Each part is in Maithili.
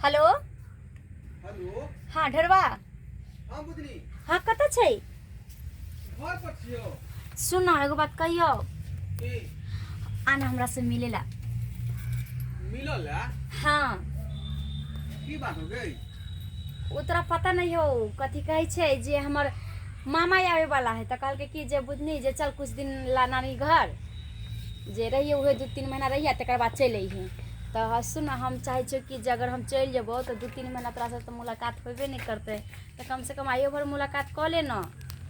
हेलो। हेलो। हाँ ढेरवा। हाँ बुधनी। हाँ कतऽ छै? घर पर छियौ। सुन न एगो बात कहियौ। की? आना हमरा से मिलेला। मिलल है? हाँ। की बात हो गई? ओ तोरा पता नहीं हो कथी कहै छै जे हमर मामा आवे वाला है, तऽ कहलकै कि जे बुधनी जे चल कुछ दिन ला नानी घर जे रहिए, उहे 2-3 महीना रहिए तकर बाद चलि अइहे। तऽ सुन हम चाहै छियौ कि जे अगर हम चलि जेबौ तऽ 2-3 महीना तोरासँ तऽ मुलाकात होबे नहि करतै, तऽ कमसँ कम आइयो भरि मुलाकात कऽ ले न।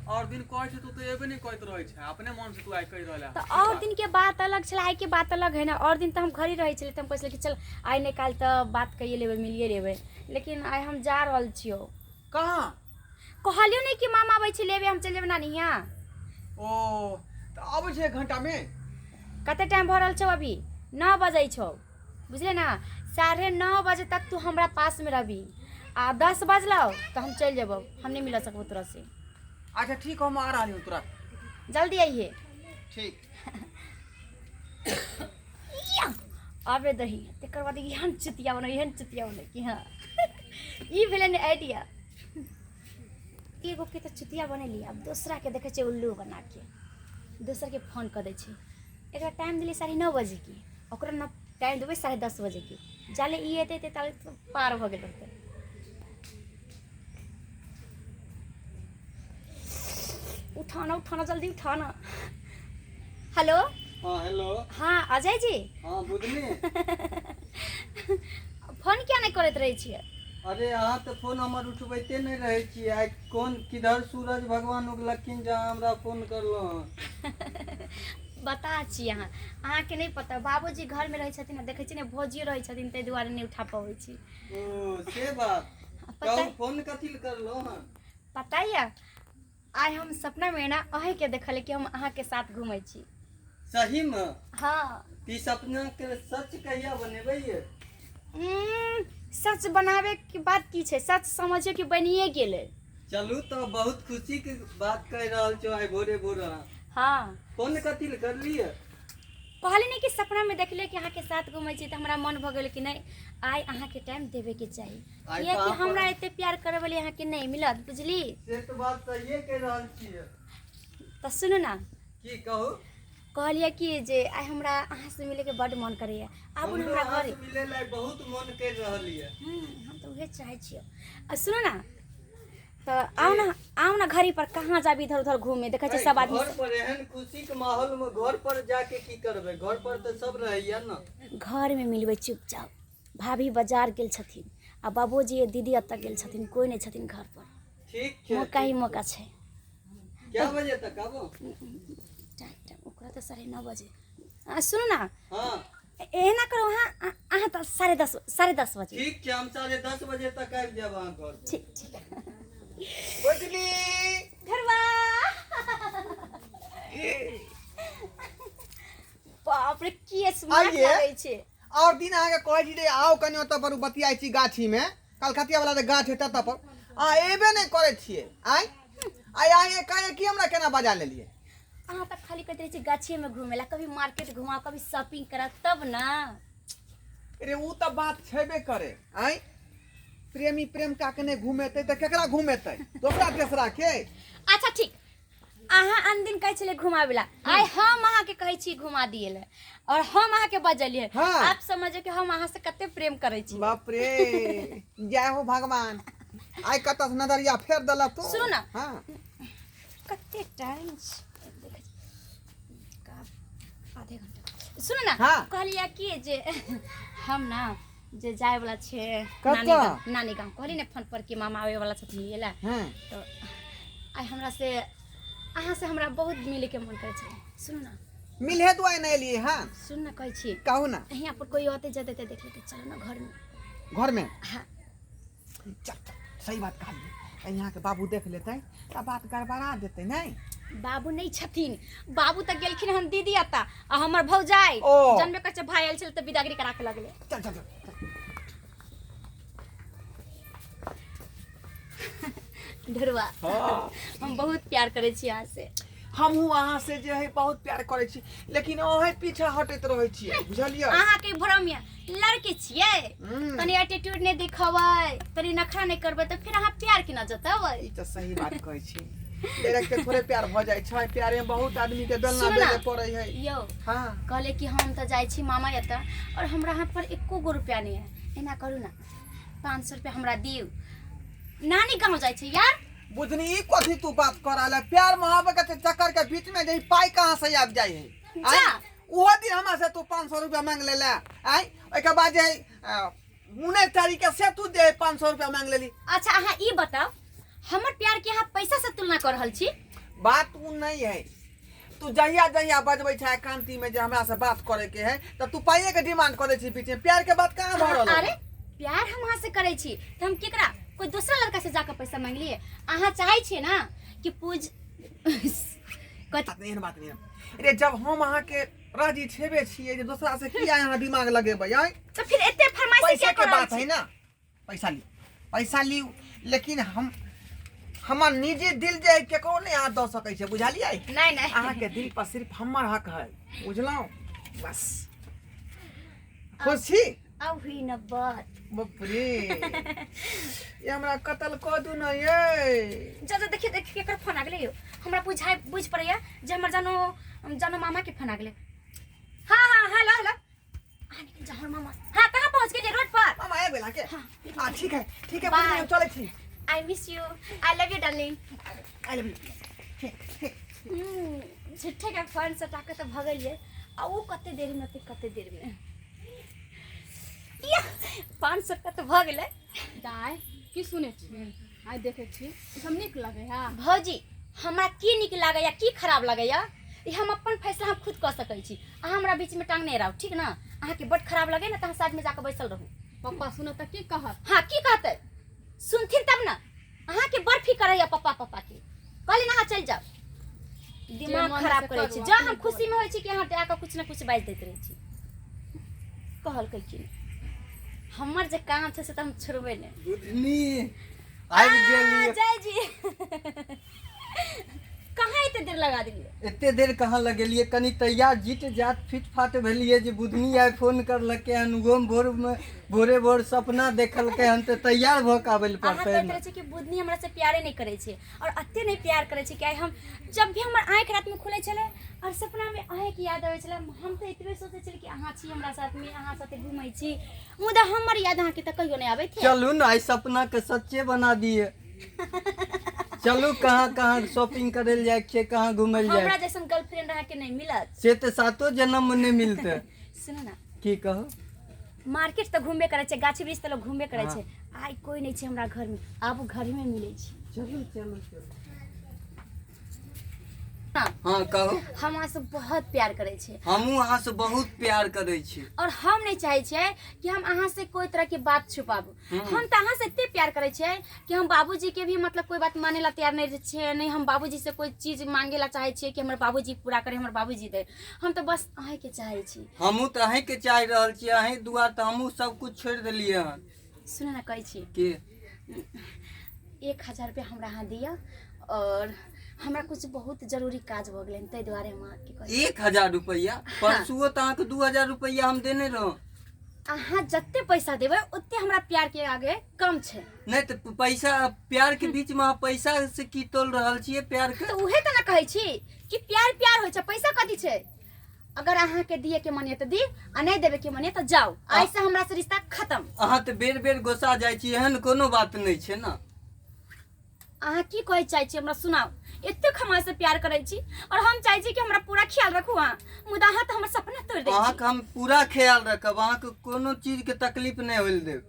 और दिन कहै छै तू तऽ एबे नहि करैत रहै छै, अपने मन से तू आइ कहि रहल है। तऽ और दिन के बात अलग छलै, आइ के बात अलग है ने। और दिन तऽ हम घरे रहै छलियै तऽ हम कहै छलियै कि चल आइ नहि काल्हि तऽ बात कैये लेबै, मिलिए लेबै, लेकिन आइ हम जा रहल छियौ। कहाँ? कहलियौ नहि कि मामा आबै छै लेबे, हम चलि जेबै नानी हियाँ। ओ तऽ अबै छै 1 घंटा मे। कते टाइम भऽ रहल छौ अभी? 9 बजै छौ, बुझले ने? 9:30 बजे तक तू हमरा पासमे रहबी, आ 10 बजलौ तऽ हम चलि जेबौ, हम नहि मिल सकबौ तोरा से। अच्छा ठीक, हम आ रहली हूँ तुरंत। जल्दी आइहे। ठीक। आबे दही, तकर बाद एहन चुतिया बनै, एहन चुतिया बनै कि हाँ ई भेलै ने आइडिया। एगो के तऽ चुतिया बनेली, आब दोसरा के देखै छियै उल्लू बना के दोसर के फोन कऽ दै छै। एकरा टाइम देलियै 9:30 बजेके, ओकरा न टाइम देबै 10:30 बजेके, जाले ई एतै तऽ ताले तऽ पार भऽ गेल रहतै। उठाना उठाना जल्दी उठाना। हेलो। हाँ हेलो। हाँ अजय जी। हाँ बुधनी। फोन किया नहि करैत रहै छियै? अरे अहाँ तऽ फोन हमर उठबैते नहि रहै छियै, आइ कोन किधर सूरज भगवान उगलखिन जे अहाँ हमरा फोन करलहुँ हँ? बता छी अहाँ, अहाँके नहि पता बाबूजी घरमे रहै छथिन आ देखै छियै ने भौजियो रहै छथिन, ताहि दुआरे नहि उठा पबै छी। ओ से बात। पता कहू फोन कथी लए करलहुँ हँ? पता यऽ आइ हम सपनामे ने अहीँके देखलियै कि हम अहाँके साथ घुमै छी। सही में? हाँ। ई सपना के सच कहिया बनेबै ये? सच बनावे के बात की छै, सच समझियो कि बनिए गेलै। चलू तऽ बहुत खुशी के बात कहि रहल छौ आइ भोरे भोर अहाँ। हाँ। फोन कथी लए करलियै? कहली नहि कि सपनामे देखलियै कि अहाँके साथ घुमै छी, तऽ हमरा मन भऽ गेल कि नहि आइ अहाँके टाइम देबेके चाही, आइ किएकि तऽ अहाँ हमरा एते प्यार करऽ वाली अहाँके नहि मिलत, बुझली? से तऽ बात सहिए कहि रहल छियै। तऽ सुनू ने। की कहू? कहलियै कि जे आइ हमरा अहाँसँ मिलैके बड्ड मन करैए, आबू ने हमरो हमरा अहाँ घरे। से मिलै लए बहुत मन करि रहल यऽ। हम तऽ उहे चाहै छियै। आ सुनू ने तऽ आउ ने, आउ ने घरे पर, कहाँ जाबी इधर उधर घूमे, देखै छियै सब आदमी घर पर एहन खुशी के माहौल में घर पर जाके की करबै? घर पर तऽ सब रहैया ने। घरमे मिलबै चुपचाप। भाभी बाजार गेल छथिन आ बाबूजी दीदी एतऽ गेल छथिन, कोइ नहि छथिन घर पर। ठीक छै। मौका ही मौका छै। क्या बजे तक आबो? टाइम टाइम ओकरा तऽ 9:30 बजे। आ सुनू ने। हाँ। एना करू अहाँ, अहाँ तऽ 10:30, 10:30 बजे। ठीक छै, हम 10:30 बजे तक आबि जायब अहाँ घर पर। ठीक ठीक। बुझली? घरवा बाप रे की स्मार्ट आइये। लगै छै। और दिन अहाँके कहै छी जे आउ कनि ओतऽ पर बतियाइ छी गाछीमे, कलकतिया वाला जे गाछ है ततऽ पर, अहाँ एबे नहि करै छियै। आँय आइ अहाँ एकाएक की हमरा केना बजा लेलियै? अहाँ तऽ खाली कहैत रहै छी गाछीमे घूमे ला, कभी मार्केट घुमाओ, कभी शॉपिंग करा तब ना। अरे ओ तऽ बात छेबे करे। आँय प्रेमी प्रेमिका के नहि घुमेतै तऽ केकरा घुमेतै? दोसरा तेसरा के? अच्छा ठीक, अहाँ आन दिन कहै छलियै घुमाबै ला, आइ हम अहाँके कहै छी घुमा दिए ला, और हम अहाँके बजलियै। हाँ। आप समझो कि हम अहाँ से कते प्रेम करै छी। बाप रे, जय हो भगवान, आइ कतऽ से नजरिया फेर देलक तू। सुनू ना। हाँ। कते टाइम छै? देखै छी। का आधे घंटा। सुनू ना। हाँ। कहलियै कि जे हम ना जे जाय वाला छै कतऽ? नानी गाँव, नानी गाँव कहली ने फोन पर कि मामा आबै वाला छथिन लिए ला। हाँ। तो आइ हमरा से अहाँ से हमरा बहुत मिले के मन करै छलै। सुनू ना। मिले तो आइ नहि एलियै। हाँ सुन ना कहै छी। कहू ना। यहाँ पर कोई औते जते ते देख लेते, चलो ना घर में। घर में? हाँ। चल चल, सही बात कहलियै, यहाँ के बाबू देख लेतै तऽ बात गड़बड़ा देतै। नहि बाबू नहि छथिन, बाबू तऽ गेलखिन हन दीदी अता आ हमर भौजाई ओ। जनबे करै छै, भाई आयल छल तऽ बिदागरी करा के लगले। चल चल चल। ढेरुआ, हम बहुत प्यार करै छी अहाँ से। हमहूँ अहाँ से जे है बहुत प्यार करै छी, लेकिन अहें पीछा हटैत रहै छियै, बुझलियै? अहाँके भ्रम यऽ, लड़की छियै, तनी एटीट्यूड नहि दिखबै, तनी नखरा नहि करबै तऽ फिर अहाँ प्यार केना जतेबै? ई तऽ सही बात कहै छी। डायरेक्ट थोड़े प्यार भऽ जाइ छै, प्यारे में बहुत आदमी के बेलना सुनू ना। बेले पड़ै है। यौ। हाँ। कहले कि हम तऽ जाइ छी मामा एतऽ और हमरा हाथ पर एको गो रुपया नहि है, एना करू ना 500 रुपया हमरा दियौ, नानी गाँव जाइ छै यार। बुझनी ई कथी तू बात कर रहल है? प्यार मोहब्बत के चक्कर के बीच में जे पाई कहाँ से आबि जाइ है? जा। आँय? ओहो दिन हमरा से तू 500 रुपया मांग लेले, आँय, ओहिके बाद जे 19 तारीख के से तू जे 500 रुपया मांग लेली। अच्छा अहाँ ई बताउ, हमर प्यार के अहाँ पैसा से तुलना कर रहल छी? बात उ नहीं है, तू जहिया जहिया बजबै छै कांति में जे हमरा से बात करे के है तऽ तू पाइये के डिमांड करे छी, बीच में प्यार के बात कहाँ भऽ रहल? अरे प्यार हम अहाँ से करै छी तऽ हम केकरा कोई दोसरा लड़का से जाकर पैसा मांग लिए? अहाँ चाहै छियै ना कि पूज कथी? बात नहीं एहन बात नहीं है। रे जब हम अहाँ के राजी छेबे छियै जे दोसरा से किया अहाँ दिमाग लगेबै? आँय, तऽ फिर एते फरमाइश पैसा किया के कर रहल बात है छी? ना, पैसा लिउ, पैसा लिउ, लेकिन हम हमर निजी दिल जे है केकरो नहि अहाँ दऽ सकै छै, बुझलियै? नहीं नहीं। अहाँके दिल पर सिर्फ हमर हक है, बुझलहुँ? बस खुश छी? अब हुई न बात। बाप रे, ये हमरा कत्ल कऽ दू ने ये। जा जा, देखिए देखिए केकर फोन आ गेलै यौ। हमरा बुझाइ बुझि पड़ैया जे हमर जानो जानो मामा के फोन आ गेलै। हाँ हाँ, हेलो हेलो, अहाँ निकलि जाउ हमर मामा। हाँ, कहाँ पहुँच गेलियै? रोड पर? मामा आबि गेल अहाँके? हाँ। आ ठीक है, ठीक है। बाय। बुझलियै, हम चलै छी। I miss you, I love you darling. I love you. ठीक ठीक। झूठे के फोन सटा के तऽ भगलियै आ ओ कते देरमे अतै, कते देरमे। या 500 रुपया तऽ भऽ गेलै। दाय, की सुनै छियै आइ देखै छी, ई सब नीक लगै है? भौजी, हमरा की नीक लागैया की खराब लागैया ई हम अपन फैसला हम खुद कऽ सकै छी, अहाँ हमरा बीचमे टांग नहि राउ, ठीक ने? अहाँके बड्ड खराब लगै ने तऽ अहाँ साइडमे जाकऽ बैसल रहू। पप्पा सुनत तऽ की कहत? हाँ, की कहतै? सुनथिन तब ने। अहाँके बड़ फिकर होइया पप्पा पप्पा के, कहली ने अहाँ चलि जाउ। दिमाग मन खराब से करै करू, छी। जँ अपने हम खुशीमे होइ छी कि अहाँ आकऽ कुछ ने कुछ बाजि दैत रहै छी। कहलकै कि नहि हमर जे काम छै से तऽ हम छोड़बै नहि। बुधनी आबि गेली। जय जी, कहाँ एते देर लगा देलियै? एते देर कहाँ लगेलियै, कनि तैयार जीत जात फिट फाट भेलियै जे बुधनी आइ फोन करलकै हन, ओहोमे भोरमे भोरे भोर सपना देखलकै हन तऽ तैयार भऽ कऽ आबै लए अहाँ पड़तै कहैत ने। रहै छै कि बुधनी हमरा से प्यारे नहि करै छै और एते नहि प्यार करै छै कि आइ हम जब भी हमर आँखि रातिमे खुलै छलै और सपनामे अहीँके याद अबै छलै। हम तऽ एतबे सोचै छलियै कि अहाँ छी हमरा साथमे, अहाँ साथे घूमै छी, मुदा हमर याद अहाँके तऽ कहियो नहि आबैत है। चलू ने आइ सपना के सच्चे बना दिए, चलू कहाँ कहाँ शॉपिंग करे लए जाइके छै, कहाँ घूमै लए हमरा जाइके। जैसन गर्लफ्रेंड अहाँके नहि मिलत। से तऽ सातो जन्म मे नहि मिलतै। सुनू ने। की कहू? मार्केट तऽ घूमबे करै छै, गाछी वृक्ष तऽ लोग घूमबे करै छै। आइ कोइ नहि छै हमरा घरमे, आबू घरमे मिलै छी। चलू चलू चलू। हाँ। हाँ कहू। हम अहाँ से बहुत प्यार करै छी। हमहूँ अहाँ से बहुत प्यार करै छी। और हम नहीं चाहै छियै कि हम अहाँ से कोई तरह के बात छुपाबू। हम तऽ अहाँ से एते प्यार करै छियै कि हम बाबूजी के भी मतलब कोई बात माने ला तैयार नहीं छियै, नहीं हम बाबूजी से कोई चीज मांगे ला चाहै छियै कि हमर बाबूजी पूरा करे, हमर बाबूजी दे। हम तऽ बस अहीँके चाहै छी। हमहूँ तऽ अहीँके चाहि रहल छी, अहीं दुआर तऽ हमहूँ सब कुछ छोड़ि देलियै हन। सुनू ने, कहै छी के 1000 रुपया हमरा अहाँ दिअ और हमरा कुछ बहुत जरूरी काज भऽ गेलै, ताहि दुआरे हम अहाँके कहै छी। 1000 रुपैआ? परसुओ तऽ अहाँके 2000 रुपैआ हम देने रहौं। अहाँ जते पैसा देबै ओते हमरा प्यार के आगे कम छै। नहि तऽ पैसा प्यार के बीच में अहाँ पैसा से की तोल रहल छियै प्यार के? तऽ उहे तऽ ने कहै छी कि प्यार प्यार होइ छै, पैसा कथी छै? अगर अहाँके दिए के मन यऽ तऽ दी आ नहि देबे के मन यऽ तऽ जाउ, आइ से हमरा से रिश्ता खत्म। अहाँ तऽ बेर बेर गोसा जाइ छी, एहन कोनो बात नहि छै ने। अहाँ की कहै चाहै छी हमरा सुनाउ। एतेक हम अहाँसँ प्यार करै छी और हम चाहै छी कि हमरा पूरा ख्याल रखू अहाँ, मुदा अहाँ तऽ हमर सपना तोड़ि दै छी। अहाँके हम पूरा ख्याल रखब, अहाँके कोनो चीजके तकलीफ नहि होइल देब,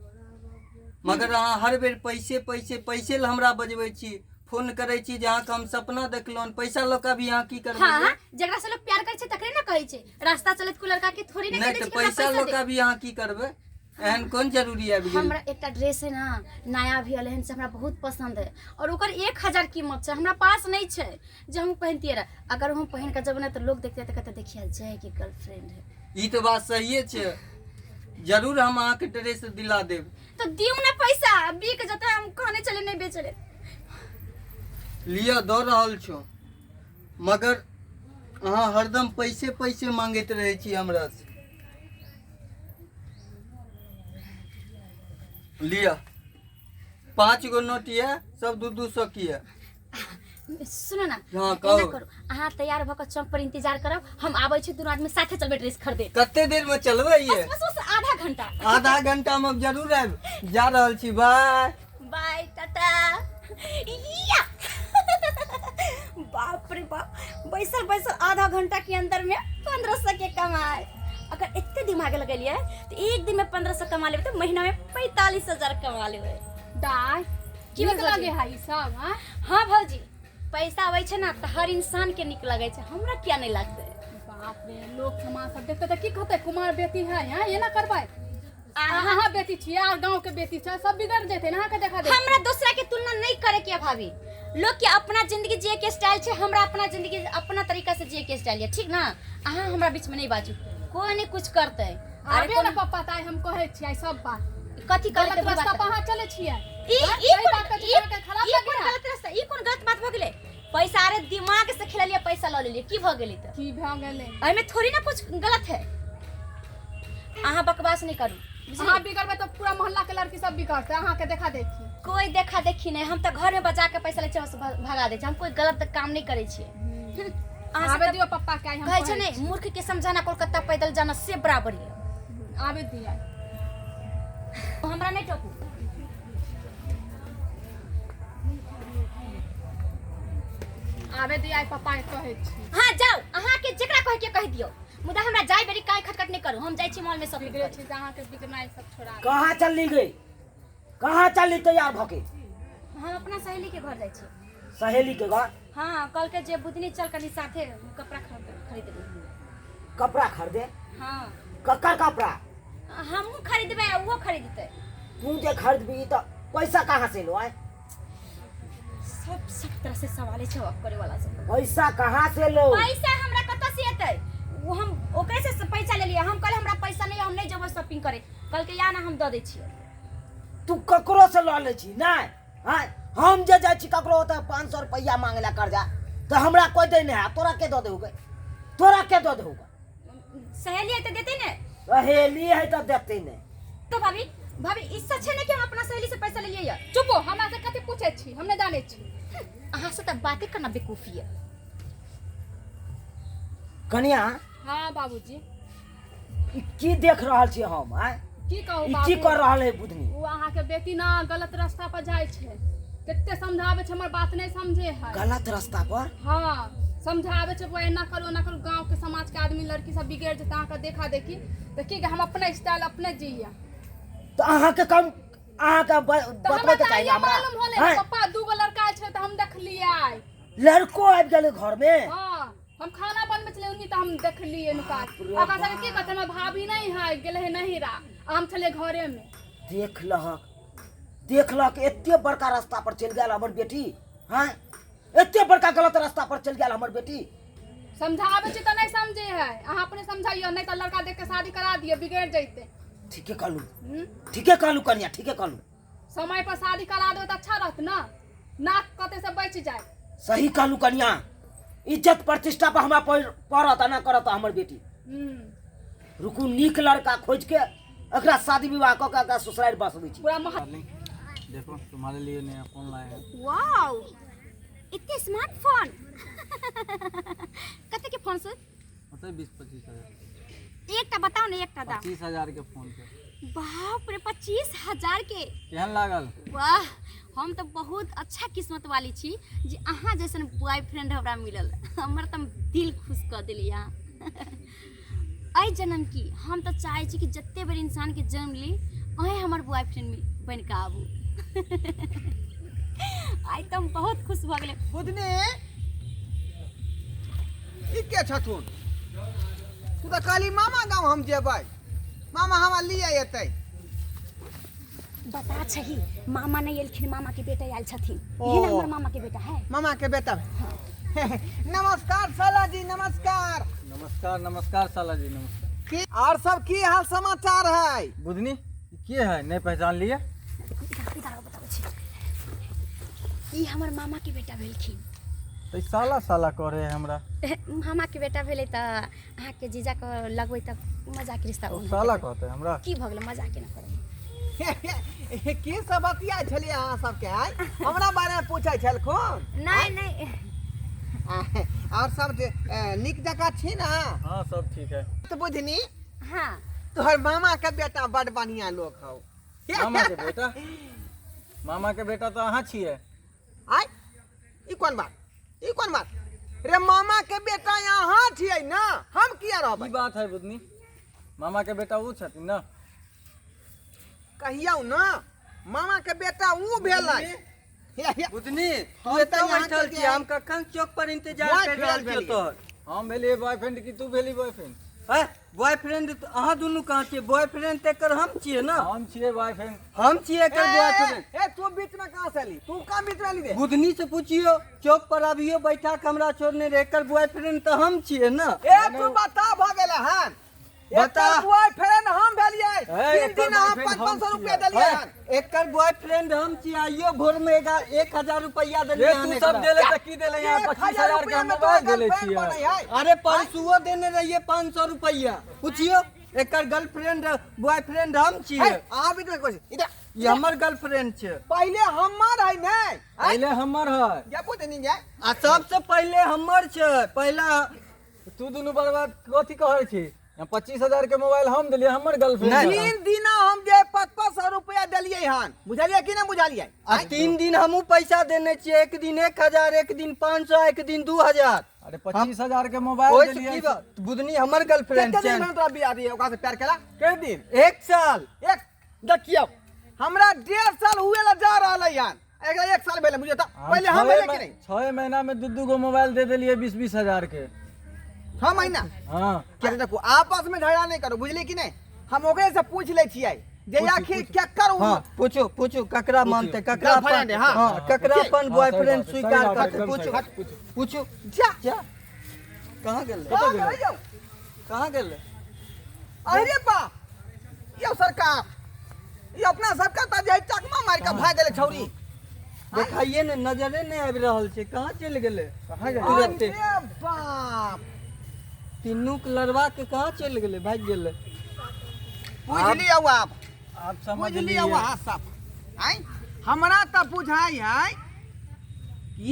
मगर अहाँ हर बेर पैसे पैसे पैसे लए हमरा बजबै छी, फोन करै छी जे अहाँके हम सपना देखलहुँ हन, पैसा लऽ कऽ अभी अहाँ की करबै? हाँ, जकरा से लोग प्यार करै छै तकरे ने कहै छै। रास्ता चलैत कोई लड़का के थोड़ी ने नहि कहि दै तऽ छै कि हमरा पैसा पैसा लऽ दे। कऽ अभी अहाँ की करबै? एहन कोन जरूरी आबि गेल? हमरा एकटा ड्रेस है ना, नया भी अलै हन, से हमरा बहुत पसंद है और ओकर 1000 कीमत छै, हमरा पास नहीं छै जे हम पहिनतियै रह। अगर हम पहिन के जब ना तऽ लोग देखते तऽ कहते देखिए जय के गर्लफ्रेंड है। ई तऽ बात सहिए छै, जरूर हम अहाँके ड्रेस दिला देब। तो दियौ ना पैसा, बिक जतै, हम कहने चले नहीं बेचले। लिअ, दऽ रहल छौ। मगर अहाँ हरदम पैसे पैसे मांगैत रहै छी हमरा से। लिअ, 5 गो नोट यऽ, सब 2-2 सौ के यऽ। सुनो ना। हाँ, एना कहू। करू, अहाँ तैयार भऽ कऽ चौक पर इंतजार करब, हम आबै छी, दुनू आदमी साथे चलबै ड्रेस खरीदे। कते देर में चलबै ये? बस बस बस आधा घंटा। आधा घंटा में हम जरूर आबि जा रहल छी। बाय बाय, टाटा। या बाप रे बाप, बैसल बैसल आधा घंटा के अंदर में 1500 के कमाए। अगर एते दिमाग लगेलियै तऽ एक दिन में 1500 कमा लेबै तऽ महीना में 45,000 कमा लेबै। दाय, की नीक भौजी? लगे है ई सब? हाँ। हाँ भौजी, पैसा आबै छै ने तऽ हर इंसान के नीक लगै छै, हमरा किया नहि लगतै? बाप रे, लोक समाज सब देखते तऽ की कहते? कुमार बेटी है, हाँ, एना करबै? अहाँ बेटी छियै और गांव के बेटी छै, सब बिगड़ जेतै ने अहाँके देखा देखी। हमरा दूसरा के तुलना नहीं करे के है भाभी। लोग के अपना जिंदगी जिए के स्टाइल छै, हमरा अपना जिंदगी अपना तरीका से जिए के स्टाइल है, ठीक ना? अहाँ हमरा बीच में नहीं बाजू, कोई नहीं कुछ करते। अरे आबे ने पप्पा, ताई हम कहै छियै सब बात। कथी गलत करते? रास्ता पर अहाँ चलै छियै। ई हाँ, ई सही कोन बात कहै ई छी, अहाँके खराब ई लगे कोन है? गलत रास्ता? ई कोन गलत बात भऽ गेलै? पैसा, अरे दिमाग से खेललियै, पैसा लऽ लेलियै, की भऽ गेलै तऽ? की भऽ गेलै? एहिमे थोड़ी ना कुछ गलत है। अहाँ बकवास नहीं करू, बुझलियै? अहाँ बिगड़बै तऽ पूरा मोहल्ला के लड़की सब बिगड़तै अहाँके देखा देखी। कोई देखा देखी नहीं, हम तऽ घर में बजा के पैसा लै छियै, बस भगा दै छियै। हम कोई गलत काम नहीं करै छियै। अहाँ सब आबे तऽ दियौ पप्पा के, आइ हम कहै छै कहै ने, मूर्ख के समझाना कोलकाता पैदल जाना से बराबर है। छी। आबे दियै। हमरा नहीं टोकू। आबे दियै, आइ पप्पा के कहै छी। हाँ जाउ, अहाँ के जेकरा कहे के कहि दियौ, मुदा हमरा जाय बेरी काई खटखट नहीं करू, हम जाइ छी मॉल में शॉपिंग बिगड़ै करे। छी तऽ अहाँके बिगड़नाइ सब छोड़ा देब। कहाँ चलली गई? कहाँ चलली तैयार भके? हम अपना सहेली के घर जाइ छी। सहेली के घर? हाँ, कल के जे बुधनी चल कनी साथे कपड़ा खरीद लेबै। कपड़ा खरीदे? हाँ। ककर कपड़ा? हमहूँ खरीदबै आ उहो खरीदतै। तू जे खरीदबी तऽ पैसा कहाँ से लो आय? सब सब तरह से सवाले जवाब करे वाला सब। पैसा कहाँ से लो? पैसा हमरा कतऽ से एतै? वो हम ओकरे से पैसा लेलियै। हम कहले हमरा पैसा नहीं, हम नहीं जेबै शॉपिंग करे। कहलकै या ना, हम दऽ दै छियै। तू ककरो से लऽ लै छी नहि? आँय, हम जे जाइ छी ककरो ओतऽ 500 रुपैआ मांगे ला कर्जा तऽ हमरा कोइ दै नहि है, तोरा के दऽ देहु गे? तोरा के दऽ देहु गे? सहेली है तऽ देतै ने। सहेली है तऽ देतै नहि। तो भाभी, भाभी ई सच है ने कि हम अपना सहेली से पैसा लेलियै या? चुपो, हमरा से कथी पूछै छी? हम नहि जानै छी। अहाँ से तऽ बाते करना बेवकूफी है। कनिया। हाँ बाबूजी। ई की देख रहल छी हम? आँय, की कहू ई की बाबू? कर रहल है बुधनी? ओ अहाँके बेटी ना गलत रास्ता पर जाइ छै, कते समझाबै छै हमर बात नहि समझे है। गलत रास्ता पर? हाँ, समझाबै छै, बौआ एना करू ओना करू, गाँव के समाज के आदमी लड़की सब बिगड़ि जेतै अहाँके देखा देखी, तऽ की हम अपने स्टाइल अपने जियै। तऽ अहाँके कम अहाँके तऽ हमरा बतबैके तऽ चाही ने आइये हमरा। मालूम होलै। आँय, पप्पा, दूगो लड़का छै तऽ हम देखलियै आइ। लड़को आबि गेलै घरमे? हाँ, हम खाना बनबै छलियै उन्नी तऽ हम देखलियै नुका। ओकरा सबके की कहतै? हमर भाभी नहि है, गेलै है नहिरा, आ हम छलियै घरेमे। देख लहक, देख लहक, एते बड़का रास्ता पर चलि गेल हमर बेटी। हाँ, एते बड़का गलत रास्ता पर चलि गेल हमर बेटी। समझाबै छी तऽ नहि समझे है। अहाँ अपने समझाइयो, नहि तऽ लड़का देख के शादी करा दियौ, बिगड़ि जैतै। ठीके कहलू। हम्म? ठीके कहलू कनिया, ठीके कहलू। समय पर शादी करा देबै तऽ अच्छा रहत ने, नाक कते से बचि जाए। सही कहलू कनिया, इज्जत प्रतिष्ठा पर हमरा पड़त एना करत हमर बेटी। रुकू, नीक लड़का खोज के एकरा शादी विवाह कऽ के एकरा ससुरारि बसबै छी। पूरा मह देखो, तुम्हारे लिए नया फोन लाए हैं। वाओ, इतने स्मार्टफोन! कते के फोन सर? मतलब 20-25 हजार। एकटा बताओ ने, एकटा दाम। 25,000 के फोन छै। बाप रे, 25,000 के! केहन लागल? वाह, हम तऽ बहुत अच्छा किस्मत वाली छी जे अहाँ जैसन बॉयफ्रेंड हमरा मिलल। हमर तऽ दिल खुश कऽ देली अहाँ। एहि जन्म की हम तऽ चाहै छी कि जते बेर इंसानके जन्म ली, अहेँ हमर बॉयफ्रेंड बनि कऽ आबू। आइ तऽ हम बहुत खुश भऽ गेलै। बुधनी, ई के छथुन? तू तऽ कहली मामा गाँव हम जेबै, मामा हमरा लिए एतै। बता छही, मामा नहि एलखिन, मामा के बेटा आयल छथिन। ओ। इहे ने हमर मामा के बेटा है। मामा के बेटा? नमस्कार साला जी, नमस्कार। नमस्कार, नमस्कार साला जी, नमस्कार। की और सब की हाल समाचार है? बुधनी, ई के है? नहीं पहचान लिए? इधर इधर आओ, बताबै छी। ई हमर मामा के बेटा भेलखिन। तऽ ई साला साला करे है हमरा। मामाके बेटा भेलै तऽ अहाँके जीजाके लगबै तऽ मजाक रिश्ता ओ साला कहतै हमरा। की भऽ गेलै, मजाक केना करै? की सब बतिया छलियै अहाँ सबके आइ? हमरा बारेमे पूछै छलखुन? नहि नहि। आओर सब जे नीक जकाँ छी ने? हाँ, सब ठीक है। तऽ बुझनी। हाँ। तोहर मामा के बेटा बड़ बढ़िया लोक हौ। मामा के बेटा? मामा के बेटा तऽ अहाँ छियै। आय, ई कोन बात, ई कोन बात रे? मामा के बेटा अहाँ छियै ने, हम किया रहबै? ई बात है बुधनी, मामा के बेटा ओ छथिन ने। कहियौ ने, मामा के बेटा ऊ भेलै। बुधनी, तू हम एतऽ तऽ यहाँ बैठल के छी, हम कखन चौक पर इंतजार बॉयफ्रेंड कर रहल छियौ भेलियै। तोहर। हम भेलियै बॉयफ्रेंड कि तू भेली बॉयफ्रेंड? है बॉयफ्रेंड अहाँ दुनू कहाँ छियै? बॉयफ्रेंड तऽ एकर हम छियै ने। हम छियै बॉयफ्रेंड। हम छियै एकर बॉयफ्रेंड। ए, तू बीच में कहाँ से अली? तू कहाँ बीच में अली रे? बुधनी से पूछियो, चौक पर अभियो बैठा के हमरा छोड़ने रहे। एकर बॉयफ्रेंड तऽ हम छियै ने। ए, तू बता, भऽ गेलै हन? बता। एकर बॉयफ्रेंड हम भेलियै। ए, 3 एकर दिन हम boyfriend 5 हम 500 रुपया छियै। देलियै हन। एकर बॉयफ्रेंड हम छियै, आइयो भोर में 1000 रुपया देलियै रे हन तू एकरा। सब देले तऽ की देले? यहाँ 1000 25,000 के रुपया हम में तोरा मोबाइल देले गर्लफ्रेंड छियै। बनै है। अरे, परसुओ देने रहिए 500 रुपया। पूछियो, एकर गर्लफ्रेंड बॉयफ्रेंड हम छियै। हे, अहाँ बीच में कोई इधर। ई हमर गर्लफ्रेंड छै। पहिले हमर है ने? पहिले हमर है। जा पूछ नहीं जाए। आ सबसे पहिले हमर छै पहला। तू दुनू बर्बाद कथी कहै छी? 25,000 के मोबाइल हम देलियै, हमर गर्लफ्रेंड। 3 दिना हम जे 5500 रुपया देलियै हन, बुझलियै कि नहि बुझलियै? आ 3 दिन हमहूँ पैसा देने छियै, एक दिन 1000, एक दिन 500, एक दिन 2000। अरे, 25,000 के मोबाइल ओहिसँ देलियै। की बात? बुधनी हमर गर्लफ्रेंड कते छै। दिन भेल तोरा बियाह दिए ओकरा से प्यार केला? के दिन? 1 साल। एक देखियौ, हमरा 1.5 साल हुए ला जा रहल है यार, एकरा 1 साल भेलै। बुझियौ तऽ पहिले हम भेलै कि नहि? 6 महीना में दू दू गो मोबाइल दे देलियै 20-20 हजार के। 6 महीना? हाँ। किया देखू, आपस में झगड़ा नहीं करू, बुझलियै कि नहि? हम ओकरे से पूछ लै छियै जे आखिर केकर उ हाँ, पूछो पूछो, ककरा मानते, ककरा गर्लफ्रेंड अपन है, हाँ। हाँ, ककरा ठीक। अपन हाँ, सही बॉयफ्रेंड बात है, सही स्वीकार बात है, करते। एकदम पूछो सही। पूछो। पूछो। जा। जा, कहाँ गेलै? कहाँ गेलै यौ? कहाँ गेलै? अरे बा यौ सरकार, ई अपना सबके तऽ जे चकमा मारि कऽ भागि गेलै छौरी। देखाइए ने, नजरे नहि आबि रहल छै, कहाँ चलि गेलै? कहाँ गेलै? तुरते। अरे बाप! तीनू के लड़वा के कहाँ चलि गेलै? भागि गेलै। बुझि लियौ आब। आब समझ बुझि लियौ लिअ। अहाँ सब। आँय, हमरा तऽ बुझाइ है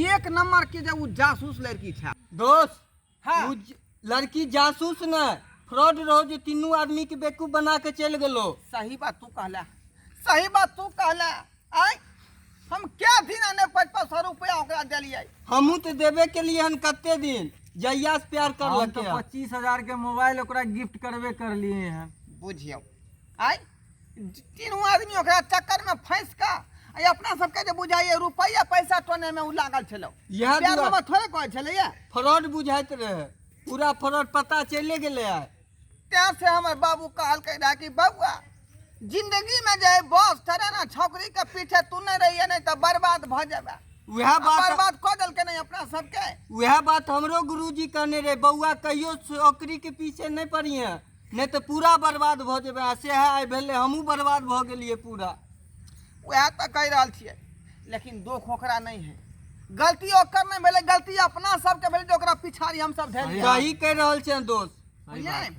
एक नंबर के जे उ जासूस लड़की छै। दोस्त। हाँ। उ लड़की जासूस ने फ्रॉड रहो जे तीनू आदमी के बेवकूफ बना के चलि गेलो। सही बात तू कहला, सही बात तू कहला। आँय, हम क्या दिन ने 5500 रुपया ओकरा देलियै। हमहूँ तऽ देबे के लिए हन कते दिन जहिया से प्यार हम करलकै तो हन। 25,000 के मोबाइल ओकरा गिफ्ट करबे करलिए हन। बुझियौ, आँय, तीनू आदमी ओकरा चक्कर में फंसि कऽ आ अपना सबके जे बुझाइए रुपैआ पैसा टोने में उ लागल छलौ। इएह प्यार दुआरे में थोड़े कहै छलैया। फ्रॉड बुझाइत रहे, पूरा फ्रॉड पता चलि गेलै आइ। तें से हमर बाबू कहलकै रहए कि बौआ, जिंदगी में जे बस चढ़े ना छौकरी के पीछे तू नहीं रहिए, नहीं तऽ बर्बाद भऽ जेबे। उएह आ बात बर्बाद कऽ देलकै नहीं अपना सबके। उएह बात हमरो गुरुजी कहने रहे, बौआ, कहियो नौकरी के पीछे नहीं पड़िए, नहीं तऽ पूरा बर्बाद भऽ जेबै। आ सएह आइ भेलै, हमहूँ बर्बाद भऽ गेलियै पूरा। उएह तऽ कहि रहल छियै, लेकिन दोख ओकरा नहीं है, गलती ओकर नहीं भेलै, गलती अपना सबके भेलै जे ओकरा पिछाड़ी हम सब धेलियै। सही कहि रहल छै दोस्त। बुझलियै?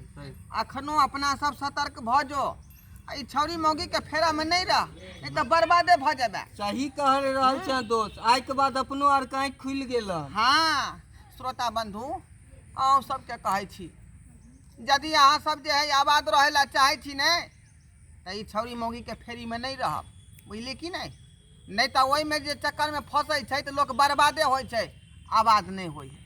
अखनो अपना सब सतर्क भऽ जो आ ई छौरी मौगी के फेरा में नहीं रह, नहीं तऽ बर्बादे भऽ जेबै। सही कह रहल छै दोस्त, आइ के बाद अपनो आर के आँखि खुलि गेल हन। हाँ श्रोता बंधु, अहूँ सबके कहै छी, यदि अहाँ सब जे है आबाद रहै ला चाहै छी ने, तऽ ई छौरी मौगी के फेरी में नहीं रहब, बुझलियै कि नहीं? नहीं तऽ ओहिमे जे चक्कर में फंसै छै तऽ लोक बर्बादे होइ छै, आबाद नहि होइ है।